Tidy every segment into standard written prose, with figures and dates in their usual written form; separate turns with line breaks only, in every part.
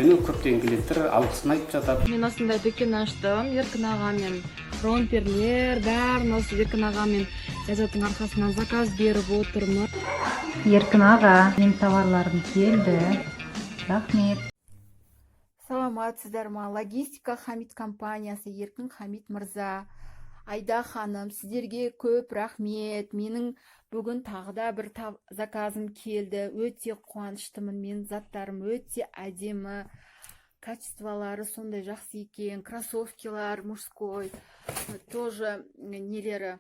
Өйткені көптеген клиенттер алғысын айтып жатады.
Мен осындай дүкен аштым Еркін ағамен. Ромперлер, бәрін осы Еркін ағамен Ләззаттың арқасынан заказ беріп отырмын.
Еркін аға, менің товарларым келді, рахмет.
Саламатсыздар ма? Логистика Хамит компаниясы, Еркін Хамит мырза, Айда ханым, сіздерге көп рахмет. Менің бүгін тағы да бір заказым келді, өте қуаныштымын. Менің заттарым өте әдемі, качестволары сондай жақсы екен. Кроссовкилар мужской тоже, нелері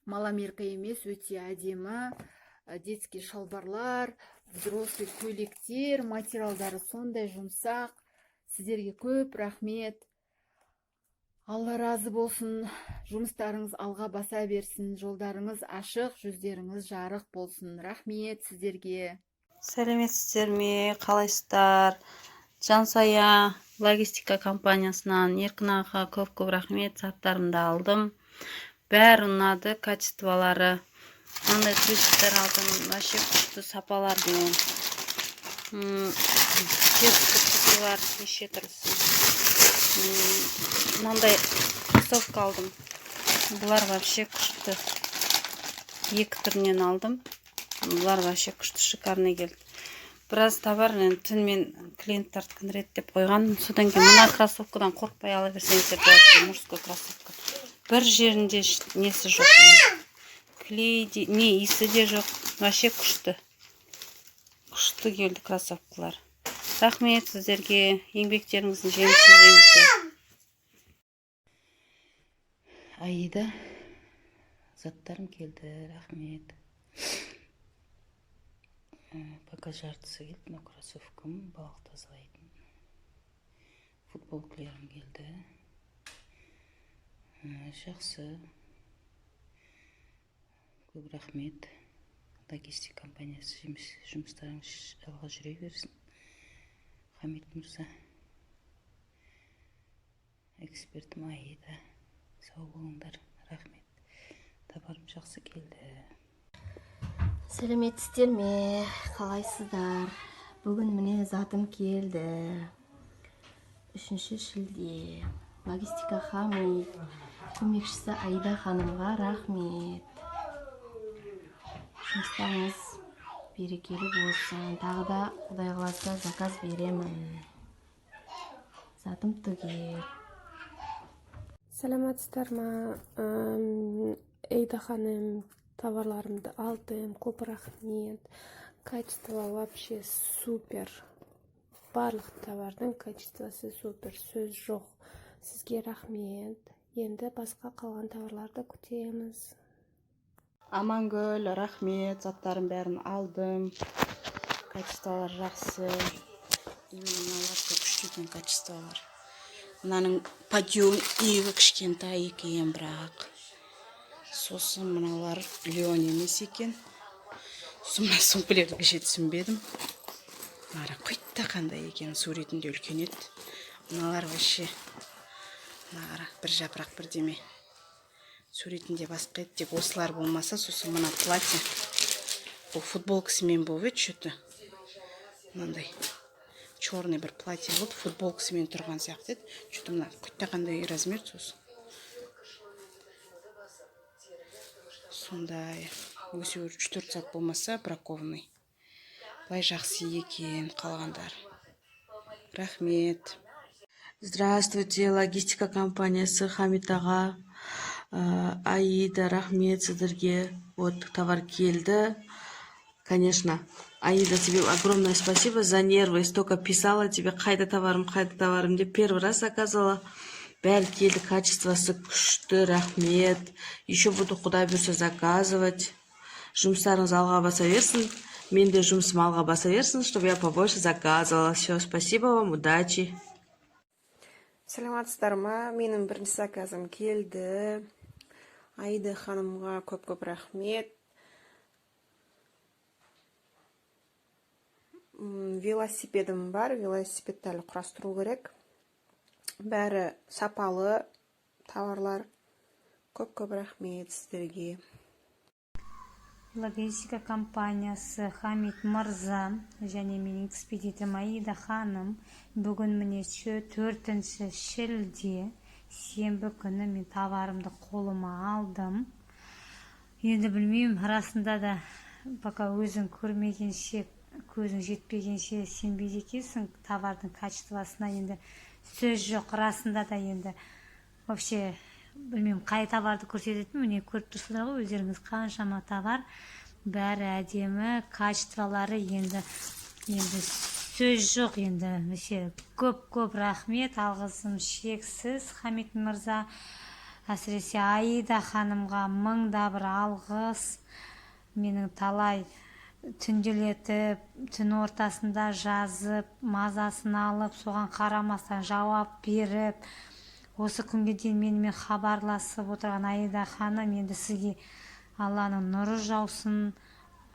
маломерка емес, өте әдемі. Детский шалбарлар, взрослый көйлектер, материалдары сондай жұмсақ. Сіздерге көп рахмет, Алла разы болсын. Жұмыстарыңыз алға баса берсін, жолдарыңыз ашық, жүздеріңіз жарық болсын. Рахмет сіздерге.
Сәлеметсіздер ме, қалайсыздар? Жансая логистика компаниясынан Еркін ағаға көп көп рахмет. Заттарымды алдым, бәрі ұнады, качестволары. Мынандай трусиктер алдым, вообще күшті сапаларымен. Детский трусилар неше түрлісі. Мынандай кроссовка алдым, бұлар вообще күшті, екі түрінен алдым. Бұлар вообще күшті, шикарный келді. Біраз товар енді түнімен клиенттардікін реттеп қойған. Содан кейін мына кроссовкадан қорықпай ала берсеңіздер болады, мужской кроссовка, бір жерінде несі жоқ, клей де, не иісі де жоқ, вообще күшті, күшті келді кроссовкалар. Рахмет сіздерге, еңбектеріңіздің жемісін жеңіздер.
Аида, заттарым келді, рахмет. Пока жартысы келді. Мынау кроссовкам, балық тазалайтын, футболкаларым келді. Жақсы, көп рахмет, логистик компаниясы. Жұмыстарыңыз алға жүре берсін, Хамит мырза, экспертім Аида, сау болыңдар, рахмет, товарым жақсы келді.
Сәлеметсіздер ме, қалайсыздар? Бүгін, міне, затым келді, 3 шілде. Логистика Хамит, көмекшісі Аида ханымға рахмет. Жұмыстарыңыз берекелі болсын. Тағы да, құдай қаласа, заказ беремін. Затым түгел.
Саламатсыздар ма, Аида ханым? Товарларымды алдым, көп рахмет. Качество вообще супер, барлық товардың качествосы супер, сөз жоқ. Сізге рахмет. Енді басқа қалған товарларды күтеміз.
Амангүл, рахмет, заттарым бәрін алдым, качестволары жақсы. Именно мыналар күшті екен качестволары. Мынаның подъем иығы кішкентай екен бірақ. Сосын мыналар лен емес екен. Сосын мына сумкалерді кеше түсінбедім, мына құйтта қандай екен, суретінде үлкен еді. Мыналар вообще, мына қара, бір жапырақ бірдеме, суретінде басқа еді. Тек осылар болмаса. Сосын мына платье, бұл футболкасымен болып еді, че то мынандай черный бір платье болды, футболкасымен тұрған сияқты еді. Че то мына құйтта қандай размер. Сосын сондай өсе, үш төрт зат болмаса бракованный, былай жақсы екен қалғандары. Рахмет.
Здравствуйте, логистика компаниясы, Хамит аға, Аида, рахмет сіздерге. Вот товар келді. Конечно, Аида, тебе огромное спасибо за нервы. Столько писала тебе, қайда товарым, қайда товарым деп. Первый раз заказывала. Бәрі келді, качествосы күшті, рахмет. Еще буду, құдай бұйырса, заказывать. Жұмыстарыңыз алға баса берсін. Мен де жұмысым алға баса берсін, чтобы я побольше заказывала. Все, спасибо вам, удачи.
Саламатсыздар ма? Менің бірінші заказым келді. Аида ханымға көп көп рахмет. Велосипедім бар, велосипедті әлі құрастыру керек. Бәрі сапалы товарлар. Көп көп рахмет сіздерге.
Логистика компаниясы, Хамит мырза және менің экспедиторым Аида ханым, бүгін, міне, 4 шілде, сенбі күні мен товарымды қолыма алдым. Енді білмеймін, расында да, пока өзің көрмегенше, көзің жетпегенше сенбейді екенсің товардың качествосына. Енді сөз жоқ, расында да, енді вообще білмеймін, қай товарды көрсететінін. Міне, көріп тұрсыздар ғой өздеріңіз, қаншама товар, бәрі әдемі, качестволары енді сөз жоқ. Енді вообще көп көп рахмет, алғысым шексіз Хамит мырза, әсіресе Аида ханымға мың да бір алғыс. Менің талай түнделетіп, түн ортасында жазып, мазасын алып, соған қарамастан жауап беріп, осы күнге дейін менімен хабарласып отырған Аида ханым, енді сізге Алланың нұры жаусын.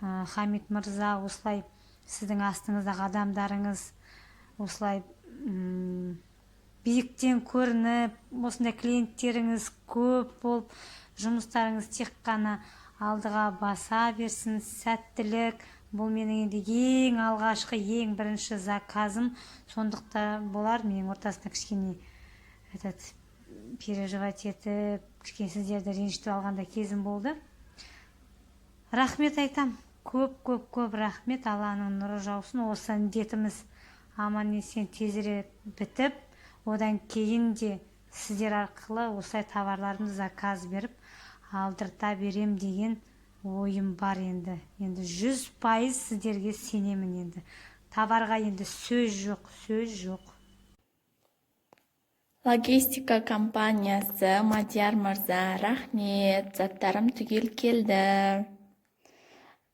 Хамит мырза, осылай сіздің астыңыздағы адамдарыңыз осылай биіктен көрініп, осындай клиенттеріңіз көп болып, жұмыстарыңыз тек қана алдыға баса берсін, сәттілік! Бұл менің енді ең алғашқы, ең бірінші заказым, сондықтан болар, менің ортасында кішкене этот переживать етіп, кішкене сіздерді ренжітіп алғандай кезім болды. Рахмет айтам, көп көп көп рахмет, Алланың нұры жаусын. Осы індетіміз аман есен тезірек бітіп, одан кейін де сіздер арқылы осылай товарларымды заказ беріп алдырта берем деген ойым бар. Енді 100% сіздерге сенемін. Енді товарға енді сөз жоқ, сөз жоқ.
Логистика компаниясы, Мадияр мырза, рахмет, заттарым түгел келді,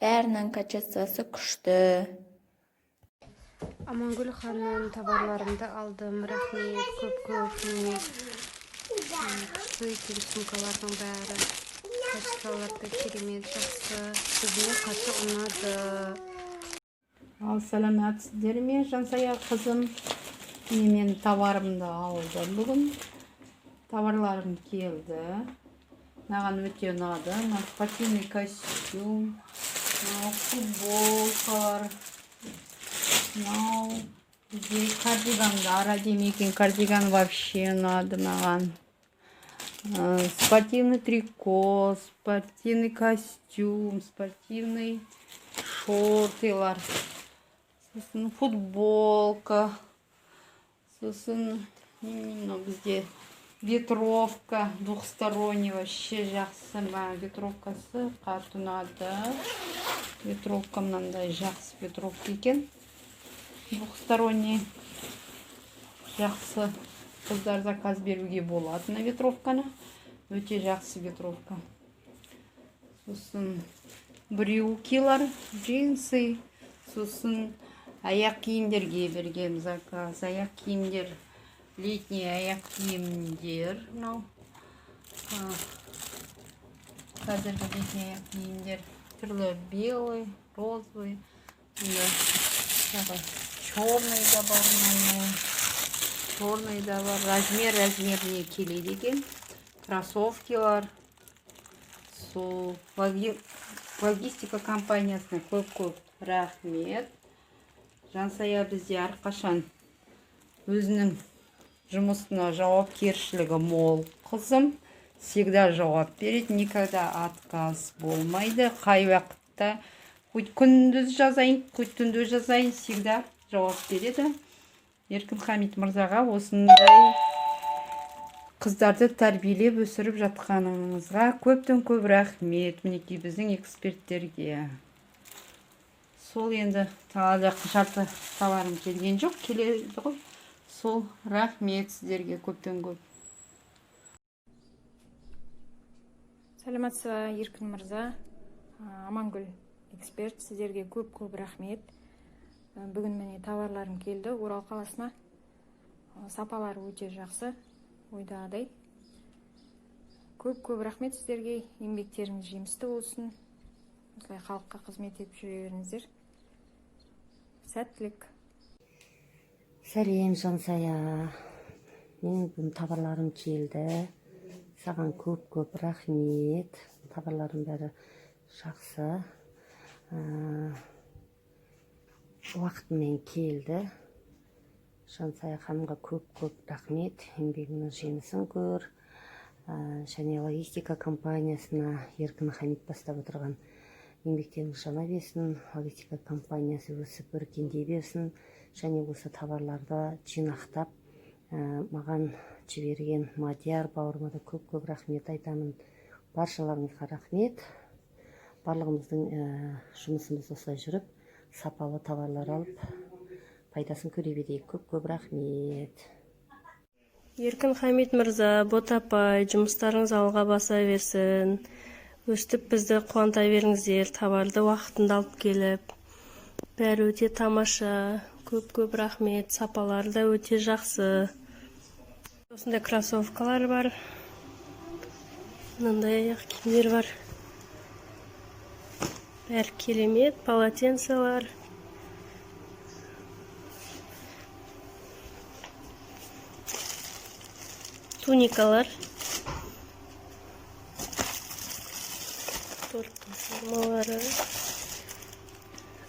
бәрінің качествосы күшті.
Амангүл ханым, товарларымды алдым, рахмет көп көп. Міне, күшті екен сумкалардың бәрі, качестволары да керемет жақсы, өзіме қатты ұнады.
Ал, сәлеметсіздер ме, Жансая қызым? Міне, мен товарымды алдым бүгін. Товарларым келді. Маған өте ұнады. Мына спортивный костюм, мынау футболкалар, мынау бізде кардигандар әдемі екен. Кардиган вообще ұнады маған. Спортивный трико, спортивный костюм, спортивный шортылар, сосын футболка, сосын немене, мынау бізде ветровка двухсторонний, вообще жақсы. Маған ветровкасы қатты ұнады. Ветровка мынандай жақсы ветровка екен, двухсторонний, жақсы. Қыздар, заказ беруге болады мына ветровканы, өте жақсы ветровка. Сосын брюкилар, джинсы, сосын аяқ киімдерге бергем заказ. Аяқ киімдер, летний аяқ киімдер, мынау қазіргі летний аяқ киімдер, түрлі, белый, розовый, мында тағы черный да бар, мынау черный да бар, размер размеріне келеді екен. Кроссовкилар. Сол логистика компаниясына көп көп рахмет. Жансая бізде әрқашан өзінің жұмысына жауапкершілігі мол қызым, всегда жауап береді, никогда отказ болмайды. Қай уақытта, хоть күндіз жазайын, хоть түнде жазайын, всегда жауап береді. Еркін Хамит мырзаға осындай қыздарды тәрбиелеп өсіріп жатқаныңызға көптен көп рахмет. Мінекей, біздің эксперттерге сол. Енді тағы да жарты товарым келген жоқ, келеді ғой сол. Рахмет сіздерге көптен көп.
Сәлеметсіз ба, Еркін мырза, Амангүл эксперт, сіздерге көп көп рахмет. Бүгін, міне, товарларым келді Орал қаласына. Сапалары өте жақсы, ойдағыдай. Көп көп рахмет сіздерге, еңбектеріңіз жемісті болсын, осылай халыққа қызмет етіп жүре беріңіздер, сәттілік!
Сәлем, Жансая! Менің бүгін товарларым келді. Саған көп көп рахмет. Товарларым бәрі жақсы. Уақытымен келді. Жансая ханымға көп-көп рахмет. Еңбегіңнің жемісін көр. Және логистика компаниясына, Еркін Хамит бастап отырған, еңбектеріңіз жана берсін, логистика компаниясы өсіп өркендей берсін. Және осы товарларды жинақтап, маған жіберген Мадияр бауырыма да көп-көп рахмет айтамын. Баршаларыңызға рахмет. Барлығымыздың жұмысымыз осылай жүріп, сапалы товарлар алып, пайдасын көре берейік. Көп-көп рахмет.
Еркін Хамит мырза, Бота апай, жұмыстарыңыз алға баса берсін. Өстіп бізді қуанта беріңіздер, товарды уақытында алып келіп. Бәрі өте тамаша, көп-көп рахмет, сапалары да өте жақсы. Осындай кроссовкалар бар. Мынандай аяқ киімдер бар. Бәрі керемет, полотенцалар. Туникалар. Торттың формалары.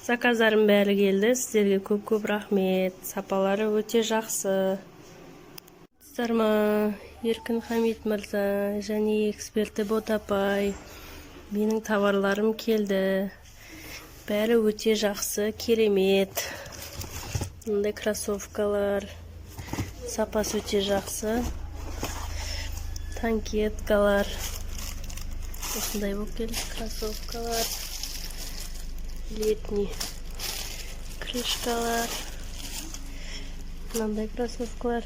Заказдарым бәрі келді. Сіздерге көп-көп рахмет. Сапалары өте жақсы. Сіздер ма, Еркін Хамит мырза және эксперті Бота апай, менің товарларым келді. Бәрі өте жақсы, керемет. Мындай кроссовкалар. Сапасы өте жақсы. Танкеткалар. Осындай болып келді кроссовкалар. Летний крышкалар. Мынандай кроссовкалар.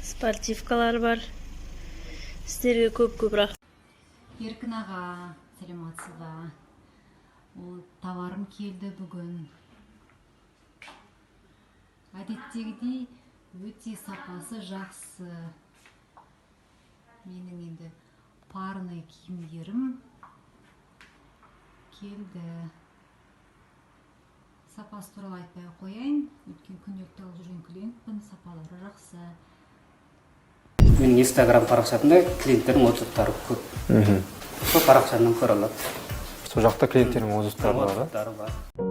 Спортивкалар бар. Сіздерге көп-көп рахмет.
Еркін аға, сәлеметсіз ба? Ол товарым келді бүгін. Әдеттегідей өте сапасы жақсы. Менің енді парный киімдерім келді. Сапасы туралы айтпай ақ қояйын, өйткені күнделікті алып жүрген клиентпін, сапалары жақсы.
Менің Инстаграм парақшамда клиенттердің отзывтары көп. Сол парақшамнан көре алады.
Сол жақта клиенттердің отзывтары бар, да?
Отзывтары бар.